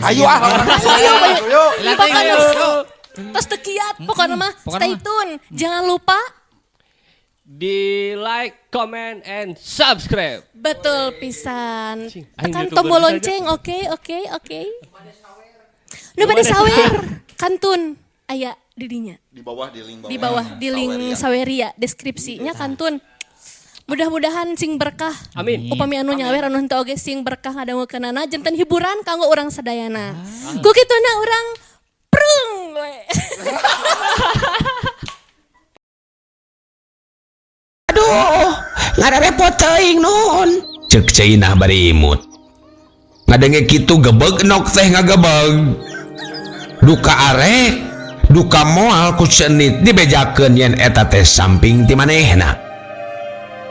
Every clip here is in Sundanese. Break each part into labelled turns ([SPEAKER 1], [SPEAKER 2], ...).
[SPEAKER 1] Ayo ah.
[SPEAKER 2] Ayo, ayo.
[SPEAKER 1] Ayo.
[SPEAKER 2] Pokoknya tos teu kiat, pokoknya mah
[SPEAKER 3] Pokoknya
[SPEAKER 2] stay
[SPEAKER 3] mah.
[SPEAKER 2] tune. Jangan lupa
[SPEAKER 4] Di like, comment, and subscribe.
[SPEAKER 2] Betul pisan.
[SPEAKER 4] Cing, aing
[SPEAKER 2] Tekan
[SPEAKER 4] YouTuber
[SPEAKER 2] tombol
[SPEAKER 4] saja.
[SPEAKER 2] lonceng, oke, oke, oke. Nu bade sawer, kantun aya di dinya.
[SPEAKER 1] Di bawah di link bawah.
[SPEAKER 2] Di bawah di link
[SPEAKER 1] Saweria.
[SPEAKER 2] Saweria deskripsinya kantun. Mudah-mudahan sing berkah.
[SPEAKER 4] Amin.
[SPEAKER 2] Upami anu nyawer anu henteu oge sing berkah ngadangukeunana janten hiburan kanggo urang sadayana. Ku kituna urang prung we.
[SPEAKER 5] Aduh, ngararepot teuing nuhun.
[SPEAKER 6] Cek Ceinah bari imut. Ngadenge kitu gebeg nok teh ngagebeg. Duka arek, duka moal ku cenit dibejakeun yen eta teh samping ti manehna.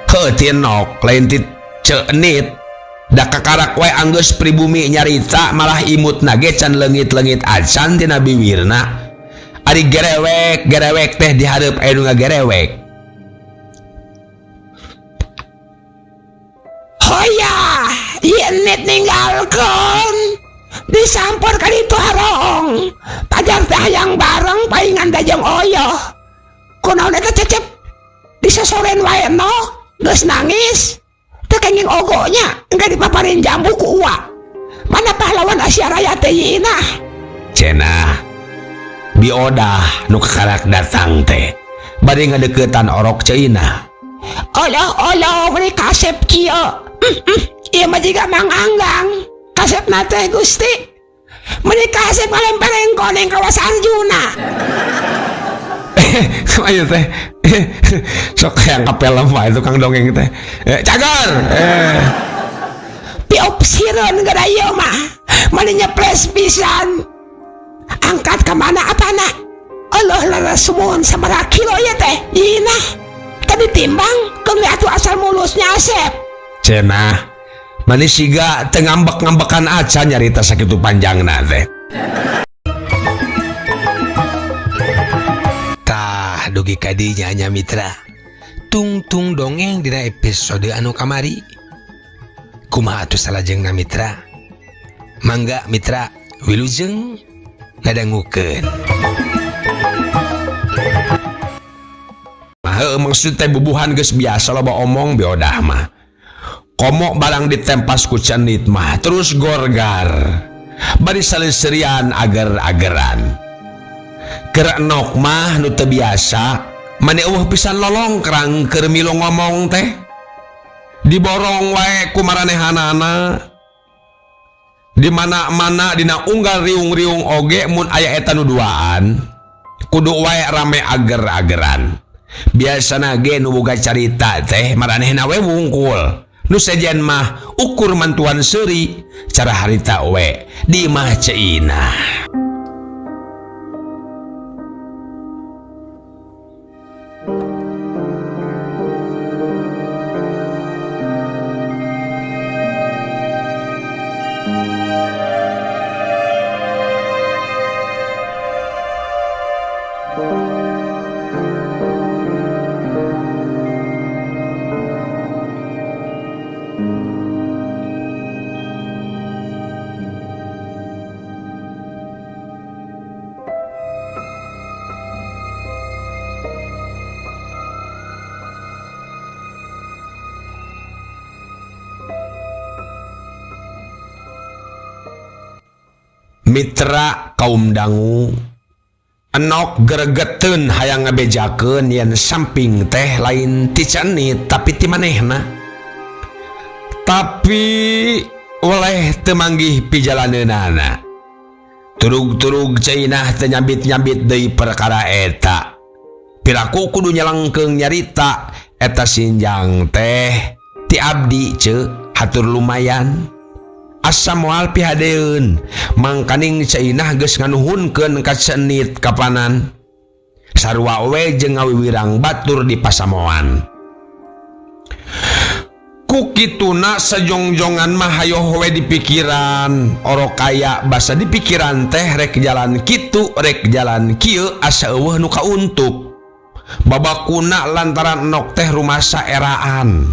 [SPEAKER 6] Heuh ti nok lain ti cenit. Da kakarak wae anggeus pribumi nyarita malah imutna ge can leungit-leungit acan tina biwirna. Ari gerewek gerewek teh dihareup aya nu ngagerewek.
[SPEAKER 5] Hoya, ieu enit ninggalkeun. Disampor ka ditu harong. Pajar teh hayang bareng paingan da jeung oyoh. Kunaon eta Cecep? Disosoren wae nok, geus nangis. Teu kenging ogonya, engke dipaparin jambu ku uwa. Mana pahlawan Asia Raya teh ieu Inah?
[SPEAKER 6] Cenah biodah nu kakarak datang teh bari ngadeukeutan orok Ceinah.
[SPEAKER 5] Oloh oloh meni kasep kieu. Ieu mah jiga Mang Anggang. Kasepna teh Gusti. Meni kasep ngalempereng koneng kawas Arjuna.
[SPEAKER 6] Ayo teh. Sok yang ka film wae tukang dongeng teh. Cagar.
[SPEAKER 5] Piopsireun gara ieu mah. Mani nyeples pisan. Angkat ka mana apana? Allah laras sumuhun sabaraha kilo ieu teh. Inah. Tadi timbang keun we atuh asal mulusnya Asep.
[SPEAKER 6] Cenah. Mani siga teu ngambek-ngambekan acan nyarita sakitu panjangna teh. Tah dugi ka dinya nya mitra. Tungtung dongeng dina episode anu kamari. Kumaha atuh salajengna mitra? Mangga mitra wilujeng ngadangukeun. Heuh maksud teh bubuhan geus biasa loba omong biodah mah. Komo barang ditempas ku cenit mah terus gorgar. Bari saleuserian ager-ageran. Keur enok mah nu teu biasa, mani eueuh pisan lolongkrang keur milu ngomong teh. Diborong wae ku maranehanana. Di mana-mana dina unggal riung-riung oge mun aya eta nu duaan. Kudu wae rame ager-ageran. Biasana ge nu boga carita teh maranehna we wungkul. Nu sejen mah ukur mantuan seuri cara harita we di imah Ceinah. Mitra kaum dangu enok gregeteun hayang ngabejakeun yen samping teh lain ti cenit tapi ti manehna. Tapi oleh teu manggih pijalaneunana. Turug-turug Ceinah teu nyambit-nyambit deui perkara eta. Piraku kudu nyalengkeung nyarita eta sinjang teh ti abdi ceu hatur lumayan. Asa moal pihadeun mangkaning Ceinah geus nganuhunkeun ka cenit kapanan. Sarua we jeung ngawiwirang batur di pasamoan. Ku kituna sejongjongan mah hayoh we di pikiran. Orok kaya basa di pikiran teh rek jalan kitu rek jalan kieu asa eueuh nu kauntup. Babakuna lantaran nok teh rumasa eraan.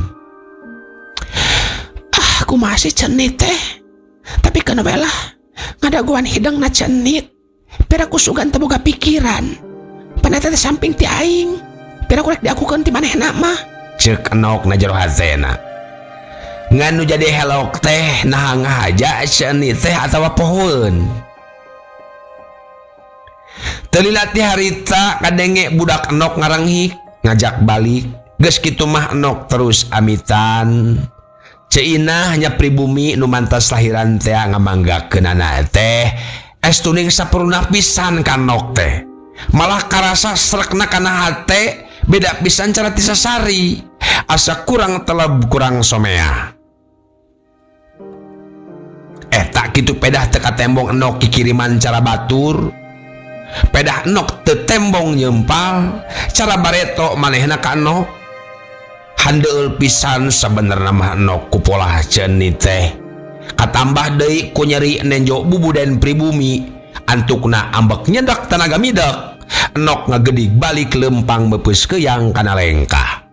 [SPEAKER 5] Ah, kumaha sih cenit teh? Tapi kana we lah. Ngadaguan hideng na cenit. Pira ku sugan teu boga pikiran. Pan eta teh samping ti aing. Pira ku rek diakukeun ti manehna mah.
[SPEAKER 6] Ceuk Enok na jero hatena. Ngan nu jadi helok teh naha ngahaja cenit teh atawa pohoeun. Teu lila ti harita kadenge budak Enok ngarenghik ngajak balik. Geus kitu mah Enok terus amitan. Ceu Inah nya pribumi nu mantas lahiran teh ngamanggakeunana teh estuning sapurna pisan ka Enok teh. Malah karasa srekna kana hate beda pisan cara ti sasari. Asa kurang teleb kurang somea. Tak kitu pedah teu katembong Enok kikiriman cara batur. Pedah Enok teu tembong nyempal cara bareto manehna ka Enok. Handeul pisan sabenerna mah Enok ku polah cenit teh. Katambah deui ku nyeri nenjo bubuden pribumi. Antukna ambek nyedak tanaga midek. Enok ngagedig balik lempang meupeus keuyang kana lengkah.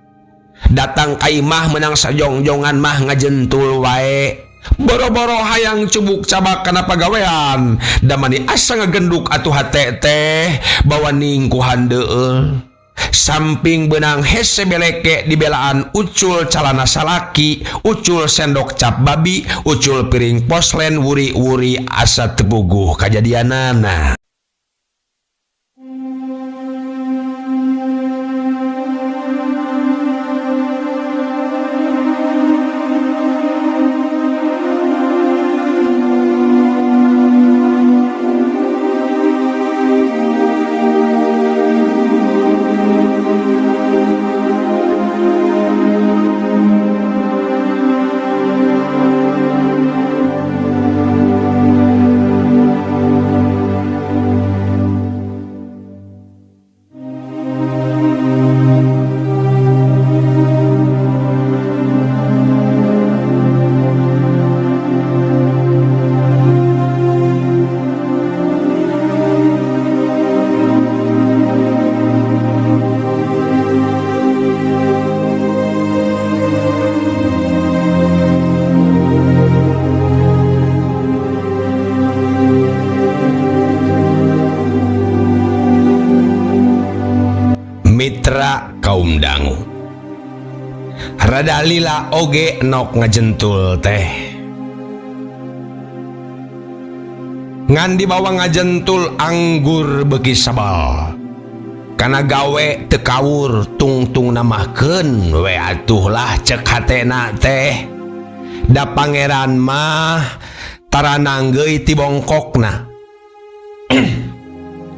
[SPEAKER 6] Datang ka imah menang sajongjongan mah ngajentul wae. Boro-boro hayang cubuk cabak kana pagawean. Damani asa ngagenduk atuh hate teh bawa ning ku handeul. Samping benang hese beleke dibelaan ucul calana salaki, ucul sendok cap babi, ucul piring poslen wuri-wuri asa tepuguh kajadianana. Mitra kaum dangu. Rada lila oge Enok ngajentul teh. Ngan dibawa ngajentul anggur beuki sabal. Kana gawe teu kawur tungtung namahkeun we atuh lah ceuk hatena teh. Da pangeran mah tara nanggeuy ti bongkokna.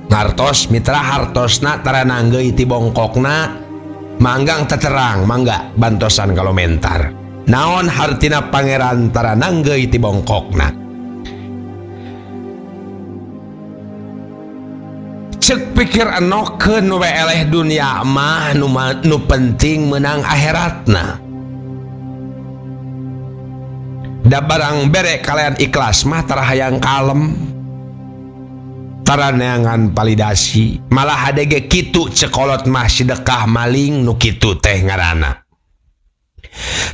[SPEAKER 6] Ngartos mitra hartosna tara nanggeuy ti bongkokna manggang teterang mangga bantosan kalomentar. Naon hartina pangeran tara nanggeuy ti bongkokna. Ceuk pikir Enokeun we eleh dunia mah nu penting menang akhiratna. Da barang bere kalian ikhlas mah tara hayang kalem. Tara neangan validasi malah hadege kitu cekolot mah sedekah maling nu kitu teh ngaranna.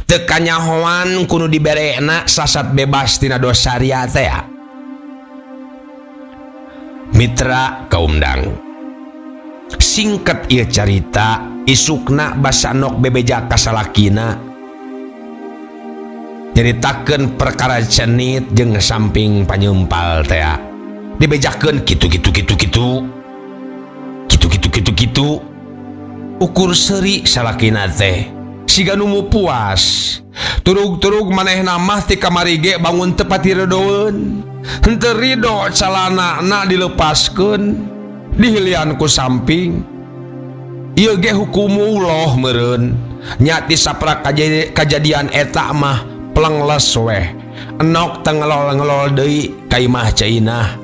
[SPEAKER 6] Teu kanyahoan kudu diberekna sasat bebas tina dosa ria teh. Mitra kaum dangu. Singkat ieu carita isukna basa Enok bebeja ka salakina. Nyaritakeun perkara cenit jeung samping panyeumpal teh. Dibejakeun kitu kitu kitu kitu kitu kitu kitu kitu ukur seuri salakina teh siga nu puas turug-turug manehna mah ti kamari ge bangun teu patiredoeun henteu rido calanana dilepaskeun dihilian ku samping ieu ge hukumullah meureun nya ti saprak kajadian eta mah plengles weh Enok teu ngelol-ngelol deui ka imah Ceu Inah.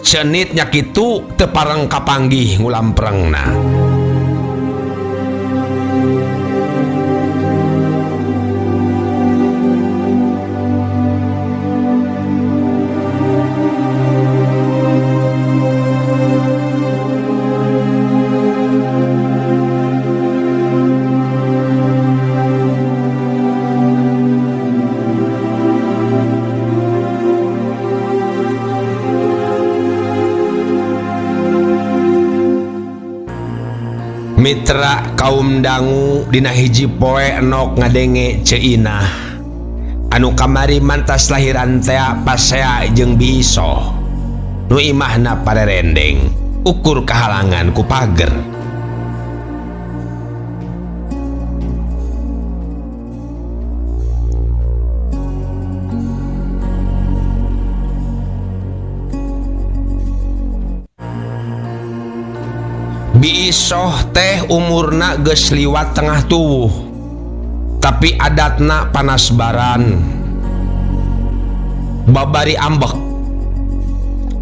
[SPEAKER 6] Cenit nya kitu teu pareng kapanggih ngulamprengna. Mitra kaum dangu dina hiji poe enok ngadenge Ceu Inah anu kamari mantas lahiran tea pasea jeung Biisoh nu imahna parerendeng ukur kahalangan ku pager. Biisoh teh umurna geus liwat tengah tuwuh, tapi adatna panas baran, babari ambek.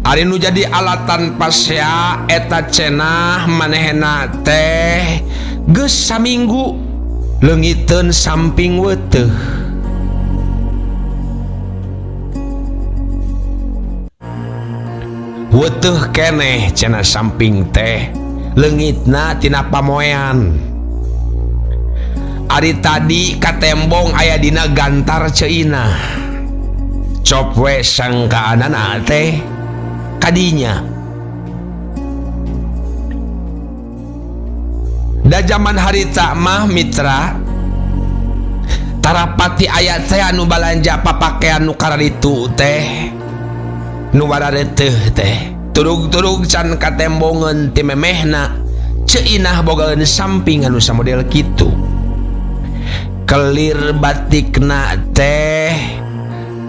[SPEAKER 6] Ari nu jadi alatan pasea eta cenah manehna teh geus saminggu leungiteun samping weuteuh. Weuteuh keneh cenah samping teh leungitna tina pamoean. Ari tadi katembong aya dina gantar Ceu Inah. Cop we sangkaanana teh kadinya. Da jaman harita mah mitra tarapati aya teh anu balanja papakean nu kararitu teh nu warareteuh teh. Turug-turug can katembongeun ti memehna Ceu Inah bogaeun samping anu samodel kitu. Kelir batikna teh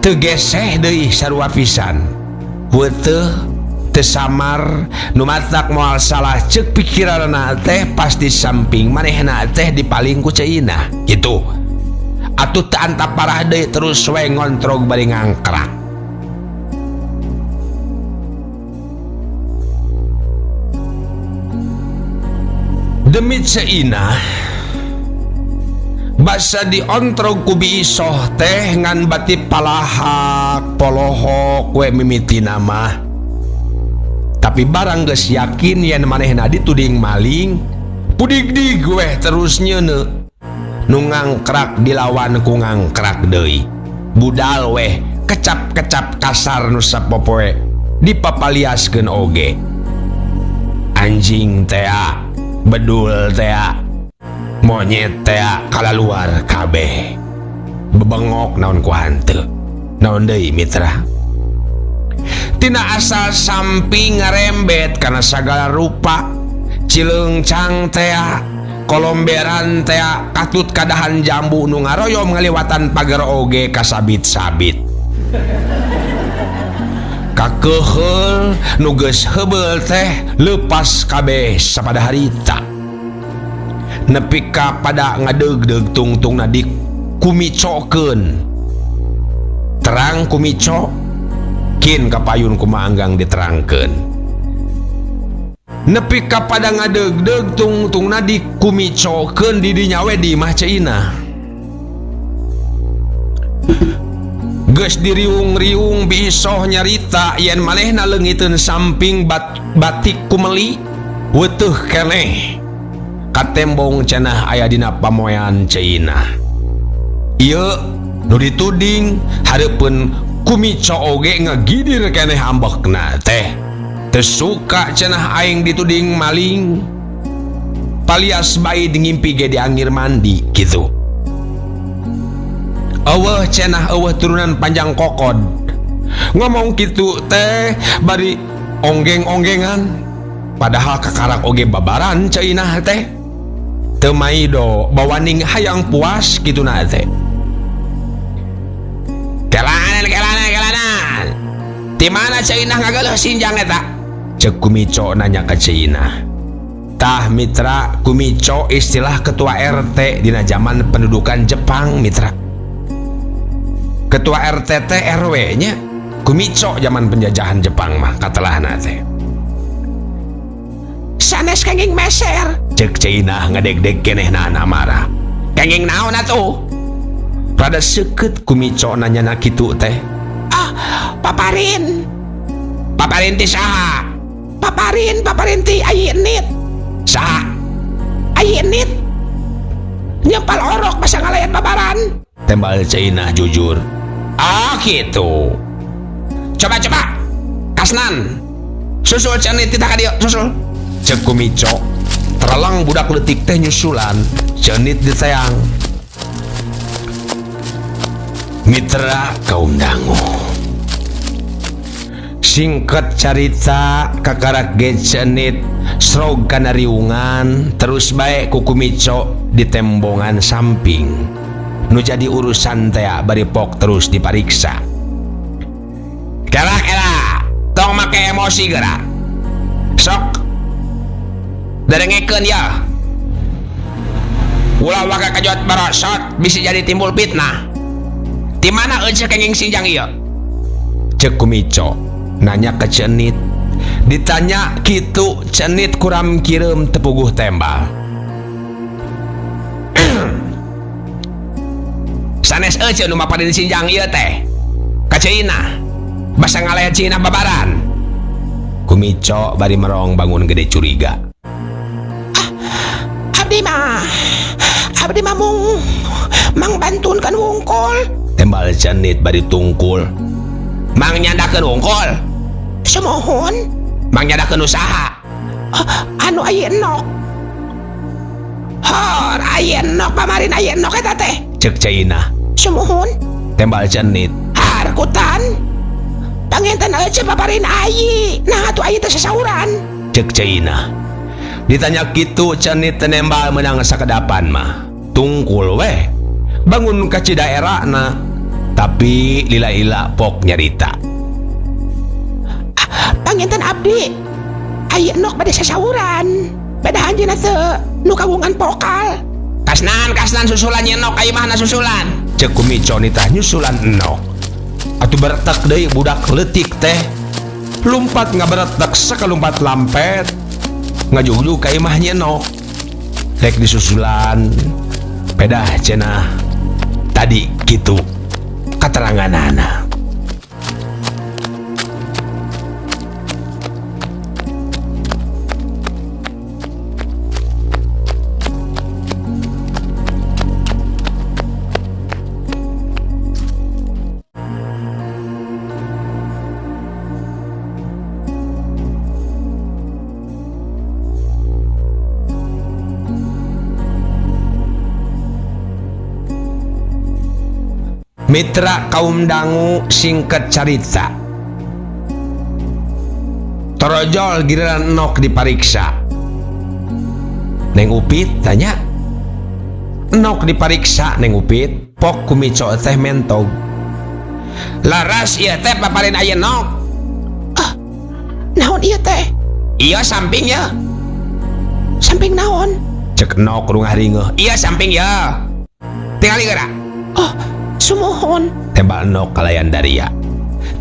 [SPEAKER 6] teu geseh deui sarua pisan. Weuteuh teu samar nu matak moal salah ceuk pikiranna teh pasti samping manehna teh dipaling ku Ceu Inah kitu. Atuh teu antap parah deui terus we ngontrog bari ngangkrak. Demi Ceu Inah basa diontrog ku Biisoh teh ngan bati palahak polohok we mimitina mah. Tapi barang geus yakin yen manehna dituding maling, pudigdig weh terus nyeuneu. Nu ngangkrak dilawan ku ngangkrak deui. Budal weh kecap-kecap kasar nu sapopoe dipapaliaskeun oge. Anjing tea, bedul tea, monyet tea kalaluar kabeh. Bebengok naon ku hanteu. Naon deui mitra? Tina asal samping ngarembet kana sagala rupa, cileungcang tea, kolomberan tea, katut kadahan jambu nu ngaroyom ngaliwatan pager oge kasabit-sabit. Kakeheul nu geus heubeul teh leupas kabeh sapada harita. Nepi ka pada ngadeugdeug tungtungna dikumicokeun. Terang kumico kin kapayun kumaha anggang diterangkeun. Nepi ka pada ngadeugdeug tungtungna dikumicokeun di dinya we di imah Ceu Inah. Geus diriung-riung Biisoh nyarita yen manehna leungiteun samping batik kumeli weuteuh keneh. Katembong cenah aya dina pamoean Ceu Inah. Ieu nu dituding hareupeun kumico oge ngagidir keneh ambekna teh. Teu suka cenah aing dituding maling. Palias bae ngimpi ge diangir mandi kitu. Eueuh cenah eueuh turunan panjang kokod. Ngomong kitu teh bari onggeng-onggengan. Padahal kakarak oge babaran Ceu Inah teh. Teu maido bawaning hayang puas kituna teh. Kelanan kelanan kelanan. Ti mana Ceu Inah ngageuleuh sinjang eta? Ceuk Kumico nanya ka Ceu Inah. Tah mitra, Kumico istilah ketua RT dina zaman pendudukan Jepang mitra. Ketua RT teh RW nya Kumico zaman penjajahan Jepang mah katelahna teh. Sanes kenging meser, ceuk Ceu Inah ngadegdeg keneh na marah. Kenging naon atuh? Rada seukeut Kumico nanyana kitu teh. Ah, paparin. Paparin ti saha? Paparin, paparin ti ayi enit. Saha? Ayi enit. Nyempal orok basa ngalayan babaran. Tembal Ceu Inah jujur. Ah gitu. Coba-coba kasnan. Susul Ceu Enit titah ka dieu, susul. Ceuk Kumico. Teralang budak leutik teh nyusulan, Cenit diteang. Mitra kaum dangu. Singkat carita kakarak ge Cenit srog kana riungan terus bae ku Kumico di tembongan samping. Nu jadi urusan teh bari pok terus dipariksa. Kela kela, tong make emosi geura. Sok darengekeun ya. Ulah waka kajot barosot bisa jadi timbul fitnah. Di mana euceuh kenging sinjang ieu? Ceuk Kumico nanya ke Cenit. Ditanya kitu Cenit kuram kireum tepuguh tembal. Sanes euceuh nu maparin sinjang ieu teh. Ka Cina. Basa ngalaya Cina babaran. Kumico bari merong bangun gede curiga.
[SPEAKER 5] Ah, abdi mah mung mang bantunkeun wungkul.
[SPEAKER 6] Tembal Cenit bari tungkul. Mang nyandakeun wungkul.
[SPEAKER 5] Sumuhun.
[SPEAKER 6] Mang nyandakeun usaha.
[SPEAKER 5] Oh, anu aya endog. Hor aya endog pamarin aya endog eta teh.
[SPEAKER 6] Ceuk Cina.
[SPEAKER 5] Sumuhun.
[SPEAKER 6] Tembal Cenit.
[SPEAKER 5] Harkutan. Panginten euceuh paparin ayi. Nah atuh ayi teh sasauran.
[SPEAKER 6] Ceuk Cina. Ditanya kitu Cenit teu nembal meunang sakedapan mah. Tungkul weh. Bangun ka Cidaerana. Tapi lila-ila pok nyarita.
[SPEAKER 5] Ah, panginten abdi aya endog bade sasauran. Beda anjeunna teu nu kagungan pokal.
[SPEAKER 6] Kasnan kasnan susulan nyenok ka imahna susulan. Ceuk Kumico nitah nyusulan endog. Atuh beretek deui budak leutik teh. Lumpat ngaberetek sakalumpat lampet. Ngajugjug ka imah nyenok. Rek disusulan. Pedah cenah tadi kitu kateranganana. Mitra kaum dangu singkat carita. Torojol giliran nok dipariksa. Neng Upit tanya. Nok dipariksa Neng Upit, pok Kumico teh mentog. Laras ieu teh paparin aya nok.
[SPEAKER 5] Ah, naon ieu teh?
[SPEAKER 6] Iya samping ya.
[SPEAKER 5] Samping naon?
[SPEAKER 6] Cek nok rungah ringeuh. Iya samping ya. Tingali geura.
[SPEAKER 5] Oh, sumuhun.
[SPEAKER 6] Tembal nok kalayan daria.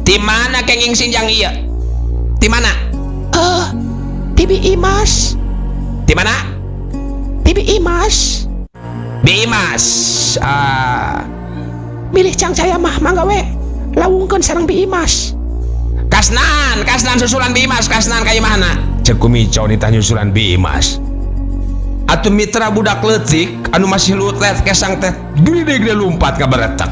[SPEAKER 6] Di mana kenging sinjang ieu? Di mana?
[SPEAKER 5] Di Bi Imas.
[SPEAKER 6] Di mana?
[SPEAKER 5] Di Bi Imas.
[SPEAKER 6] Bi Imas.
[SPEAKER 5] Milih cang saya mah mangga we. Lawungkeun sareng Bi Imas.
[SPEAKER 6] Kasnan, kasnan susulan Bi Imas, kasnan ka imahna. Ceuk Kumico nitah nyusulan Bi Imas. Atuh mitra budak leutik anu masih lutlet kesang teh gede-gede lumpat ka beretek.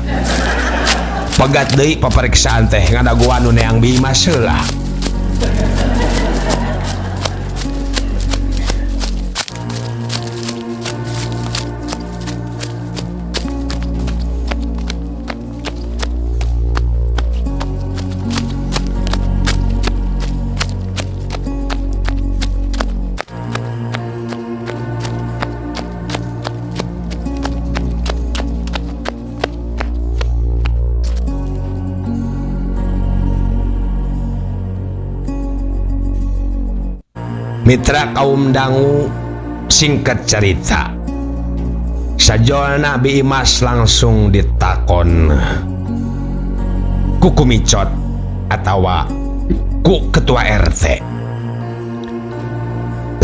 [SPEAKER 6] Pegat deui papariksaan teh ngadagoan nu neang Bi Imas heula. Mitra kaum dangu singkat cerita. Sajolna Bi Imas langsung ditakon ku Kumicot atawa ku ketua RT.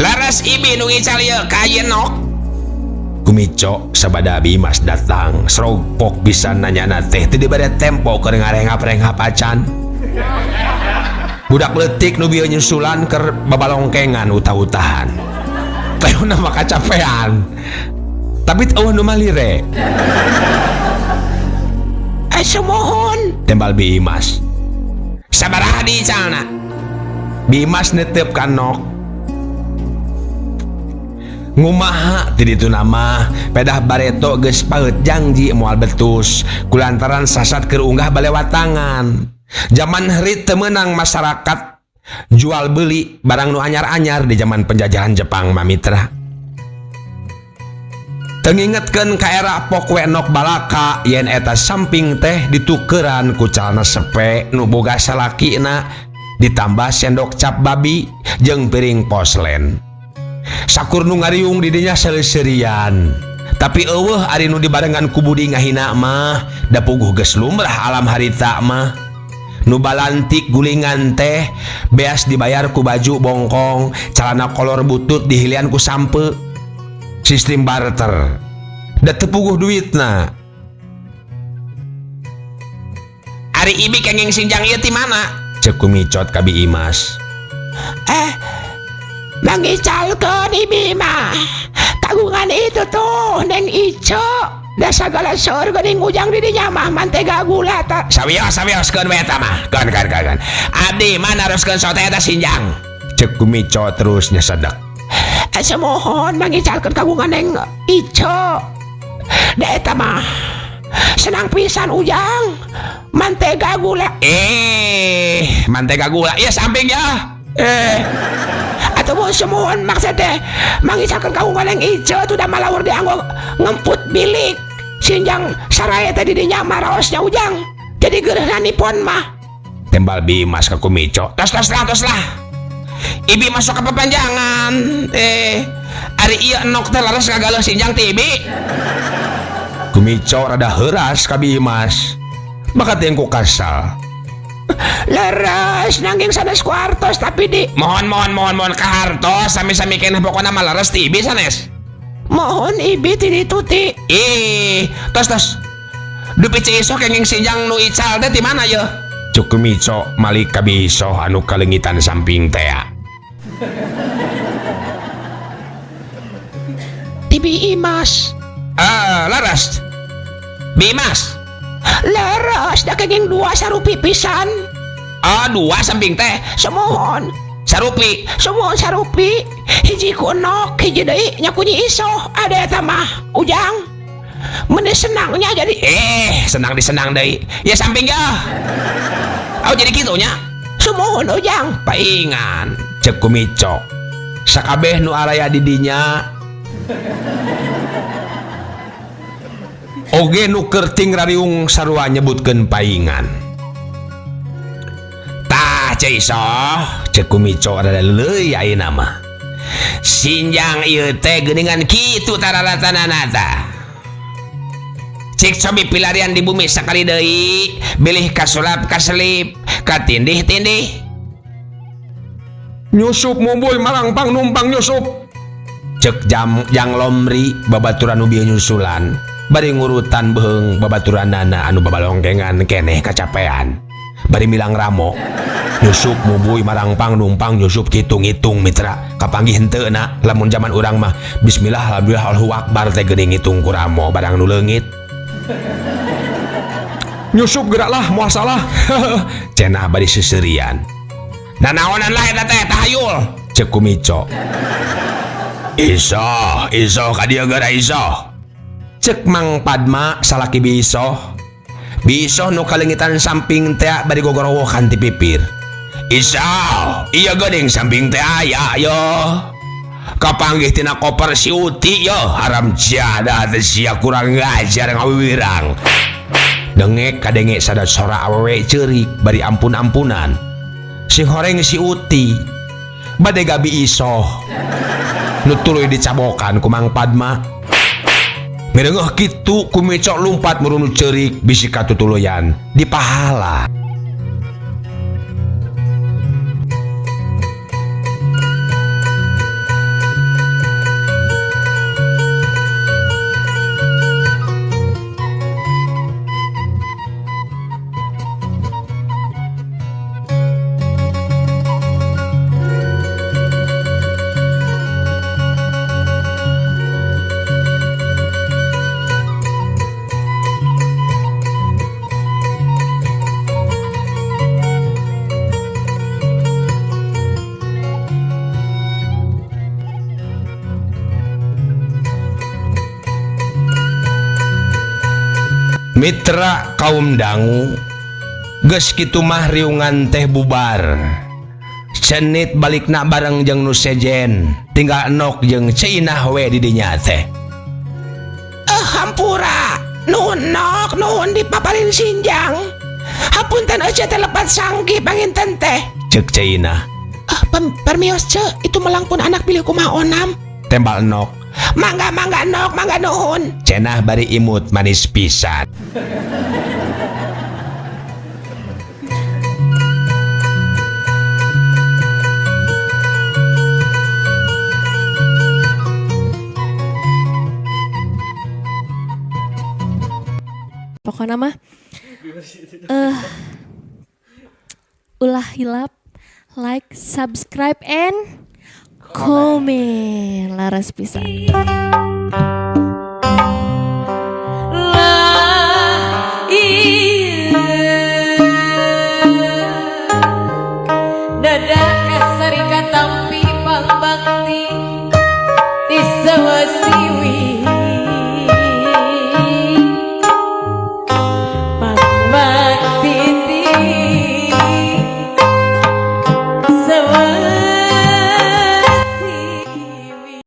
[SPEAKER 6] Laras ibi nu ngical ieu ka ayeuna nok. Kumico sabada Bi Imas datang serogpok bisa nanyana teh teu dibere tempo keur ngarengap-rengap acan. Budak leutik nu bieu nyusulan keur babalongkengan utah-utahan. Teh mah kacapean. Tapi eueuh nu malire.
[SPEAKER 5] Sumuhun.
[SPEAKER 6] Tembal Bi Imas. Sabaraha diicalna? Bi Imas netep ka nok. Ngumaha ti ditu nama pedah bareto geus paeut jangji moal betus kulantaran sasat keur unggah balewatangan. Zaman herit teu meunang masyarakat jual beli barang nu anyar-anyar di zaman penjajahan Jepang mah mitra. Teu ngingetkeun ka era pokwe nok balaka yen eta samping teh ditukeran ku calana sepe nu boga salakina ditambah sendok cap babi jeung piring poslen. Sakur nu ngariung di dinya seleuserian. Tapi eueuh ari nu dibarengan ku budi ngahina mah da puguh geus lumrah alam harita mah. Nu balantik gulingan teh beas dibayar ku baju bongkong, calana kolor butut dihilian ku sampe. Sistem barter. Da teu puguh duitna. Ari ibi kenging sinjang ieu ti mana? Ceuk Kumicot ka Bi Imas.
[SPEAKER 5] Mangicalkeun ibi mah. Kagungan itu tuh Neng Ico. Da sagala seur geuning ujang di dinya mah mantega gula ta.
[SPEAKER 6] Sawios sawioskeun we eta mah. Keun keun keun. Abdi mah naroskeun sote eta sinjang. Ceuk Kumico terus nyesedek.
[SPEAKER 5] Asa mohon mangicalkeun kagungan Neng Ico. Da eta mah senang pisan ujang mantega gula.
[SPEAKER 6] Mantega gula. Ieu samping ya.
[SPEAKER 5] Atau mau semuon maksud teh mangisakeun kagungan Neng Ico tuh da malawur dianggo ngemput bilik sinjang saraya teh di dinya maraosnya ujang jadi geureuhna nipon mah.
[SPEAKER 6] Tembal Bi Imas ka Kumico. Tos tos lah tos lah. Ibi masuk ke pepanjangan. Ari ieu enok teh laras kagaleuh sinjang ti ibi. Kumico rada heuras ka Bi Imas. Bakat yang ku kasal.
[SPEAKER 5] Leres nanging sanes ku hartos tapi di
[SPEAKER 6] mohon mohon mohon mohon ka hartos sami-sami keneh pokona mah leres ti ibi sanes.
[SPEAKER 5] Mohon ibi ti ditu ti.
[SPEAKER 6] Tos tos. Dupi Ci Isoh kenging sinjang nu ical teh ti mana yeuh? Cuk Kumico malik ka Bi Isoh anu kaleungitan samping tea.
[SPEAKER 5] Ti Bi Imas.
[SPEAKER 6] Leres. Bi Imas.
[SPEAKER 5] Leres da kenging dua sarupi pisan.
[SPEAKER 6] Dua samping teh.
[SPEAKER 5] Semohon.
[SPEAKER 6] Sarupi.
[SPEAKER 5] Semohon sarupi. Hiji ku enok, hiji deui nya ku Nyi Isoh. Ada eta mah ujang. Meni senangnya jadi.
[SPEAKER 6] Senang disenang deui. Ya samping ya. Oh jadi kitu nya.
[SPEAKER 5] Semohon ujang.
[SPEAKER 6] Paingan ceuk Kumico. Sakabeh nu araya di dinya oge nu kerting rariung sarua nyebutkeun paingan. Tah Ceu Isoh, ceuk Kumico rada leuleui ayeuna mah. Sinjang ieu teh geuningan kitu tararatanana tah. Cik cobi pilarian di bumi sakali deui, bilih kasulap kaselip, katindih-tindih. Nyusup mumbuy malangpang numpang nyusup. Cek jam jang lomri babaturan nu bieu nyusulan. Bari ngurutan beheung babaturanana anu babalongkengan keneh kacapean. Bari milang ramo. Nyusup mubuy marangpang numpang nyusup kitu ngitung mitra. Kapanggih henteu na lamun zaman urang mah bismillah alhamdulillah Allahu akbar teh geuning ngitung ku ramo barang nu leungit. Nyusup geraklah moal salah. Cenah bari seuseurian. Nanaonan lah eta teh tahayul. Ceuk Kumico. Isoh, isoh ka dieu geura isoh. Cek Mang Padma salaki Bi Isoh. Bi Isoh nu kaleungitan samping teh bari gogorowokan ti pipir. Isoh, ieu geuning samping teh aya yo. Kapanggih tina koper si Uti yo, haram jadah teh sia kurang ngajar ngawiwirang. Dengek kadenge sada sora awewe ceurik bari ampun-ampunan. Si horeng si Uti bade gabi Isoh. Nu tuluy dicabokan ku Mang Padma. Mireungeuh kitu Kumico lumpat murunu ceurik bisi katutuluyan dipahala. Mitra kaum dangu, geus kitu mah riungan teh bubar. Cenit balikna bareng jeung nu sejen, tinggal Enok jeung Ceu Inah we di dinya teh.
[SPEAKER 5] Eh, hampura. Nuhun, Nok, nuhun dipaparin sinjang. Hapunten, ece teh lepat sangki panginten teh.
[SPEAKER 6] Cek Ceu Inah.
[SPEAKER 5] Ah, permios, Ce, itu melangpun anak pilih kumaha onam.
[SPEAKER 6] Tembal Nok.
[SPEAKER 5] Mangga, mangga, Nok, mangga, nuhun.
[SPEAKER 6] Cenah bari imut manis pisan.
[SPEAKER 2] Pokoknya mah ulah hilap like, subscribe, and comment. Laras pisan.